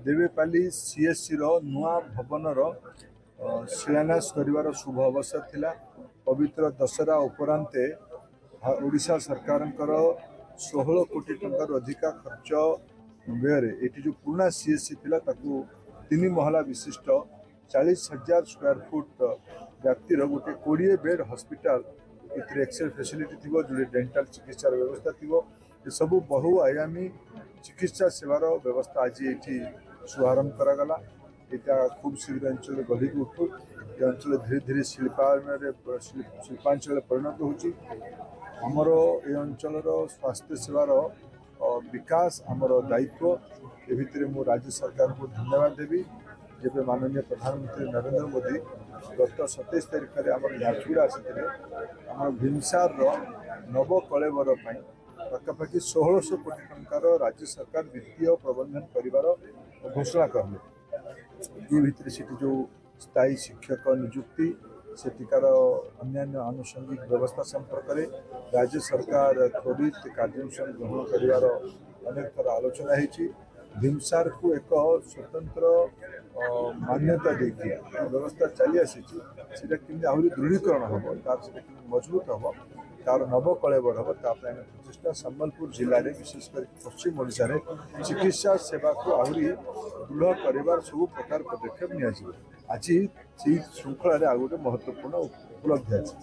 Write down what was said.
ଦେବେପାଲି ସିଏସ୍ସିର ନୂଆ ଭବନର ଶିଳାନ୍ୟାସ କରିବାର ଶୁଭ ଅବସର ଥିଲା। ପବିତ୍ର ଦଶହରା ଉପରାନ୍ତେ ଓଡ଼ିଶା ସରକାରଙ୍କର 16 କୋଟି ଟଙ୍କାରୁ ଅଧିକା ଖର୍ଚ୍ଚ ବ୍ୟୟରେ ଏଠି ଯେଉଁ ପୁରୁଣା ସିଏସ୍ସି ଥିଲା, ତାକୁ ତିନି ମହଲା ବିଶିଷ୍ଟ 40,000 ସ୍କୋୟାର ଫୁଟ ବ୍ୟାପ୍ତିର ଗୋଟେ 20 ବେଡ୍ ହସ୍ପିଟାଲ, ଏଥିରେ ଏକ୍ସରେ ଫେସିଲିଟି ଥିବ, ଯେଉଁଠି ଡେଣ୍ଟାଲ ଚିକିତ୍ସାର ବ୍ୟବସ୍ଥା ଥିବ, ଏସବୁ ବହୁ ଆୟାମୀ ଚିକିତ୍ସା ସେବାର ବ୍ୟବସ୍ଥା ଆଜି ଏଇଠି ଶୁଭାରମ୍ଭ କରାଗଲା। ଏଇଟା ଖୁବ୍ ଶୀଘ୍ର ଅଞ୍ଚଳରେ ଗଢ଼ିକି ଉଠୁ। ଏ ଅଞ୍ଚଳ ଧୀରେ ଧୀରେ ଶିଳ୍ପାୟନରେ ଶିଳ୍ପାଞ୍ଚଳରେ ପରିଣତ ହେଉଛି। ଆମର ଏ ଅଞ୍ଚଳର ସ୍ୱାସ୍ଥ୍ୟ ସେବାର ବିକାଶ ଆମର ଦାୟିତ୍ୱ। ଏ ଭିତରେ ମୁଁ ରାଜ୍ୟ ସରକାରଙ୍କୁ ଧନ୍ୟବାଦ ଦେବି, ଯେବେ ମାନନୀୟ ପ୍ରଧାନମନ୍ତ୍ରୀ ନରେନ୍ଦ୍ର ମୋଦି ଗତ 27 ତାରିଖରେ ଆମର ଝାରସୁଗୁଡ଼ା ଆସିଥିଲେ, ଆମର ଭୀମସାରର ନବକଳେବର ପାଇଁ ପାଖାପାଖି 1600 କୋଟି ଟଙ୍କାର ରାଜ୍ୟ ସରକାର ବିତ୍ତୀୟ ପ୍ରବନ୍ଧନ କରିବାର ଘୋଷଣା କଲେ। ଏ ଭିତରେ ସେଠି ଯେଉଁ ସ୍ଥାୟୀ ଶିକ୍ଷକ ନିଯୁକ୍ତି, ସେଠିକାର ଅନ୍ୟାନ୍ୟ ଆନୁଷଙ୍ଗିକ ବ୍ୟବସ୍ଥା ସମ୍ପର୍କରେ ରାଜ୍ୟ ସରକାର ତ୍ୱରିତ କାର୍ଯ୍ୟାନୁଷ୍ଠାନ ଗ୍ରହଣ କରିବାର ଅନେକ ଥର ଆଲୋଚନା ହେଇଛି। ଭୀମସାରକୁ ଏକ ସ୍ୱତନ୍ତ୍ର ମାନ୍ୟତା ଦେଇକି ବ୍ୟବସ୍ଥା ଚାଲି ଆସିଛି। ସେଟା କେମିତି ଆହୁରି ଦୃଢ଼ୀକରଣ ହେବ, ତାର ସେଟା କେମିତି ମଜବୁତ ହେବ, ତାର ନବକଳେବର ହେବ, ତା ପାଇଁ ଆମେ ପ୍ରଚେଷ୍ଟା। ସମ୍ବଲପୁର ଜିଲ୍ଲାରେ, ବିଶେଷ କରି ପଶ୍ଚିମ ଓଡ଼ିଶାରେ ଚିକିତ୍ସା ସେବାକୁ ଆହୁରି ଦୃଢ଼ କରିବାର ସବୁ ପ୍ରକାର ପଦକ୍ଷେପ ନିଆଯିବ। ଆଜି ସେଇ ଶୃଙ୍ଖଳାରେ ଆଉ ଗୋଟେ ମହତ୍ୱପୂର୍ଣ୍ଣ ଉପଲବ୍ଧି ଅଛି।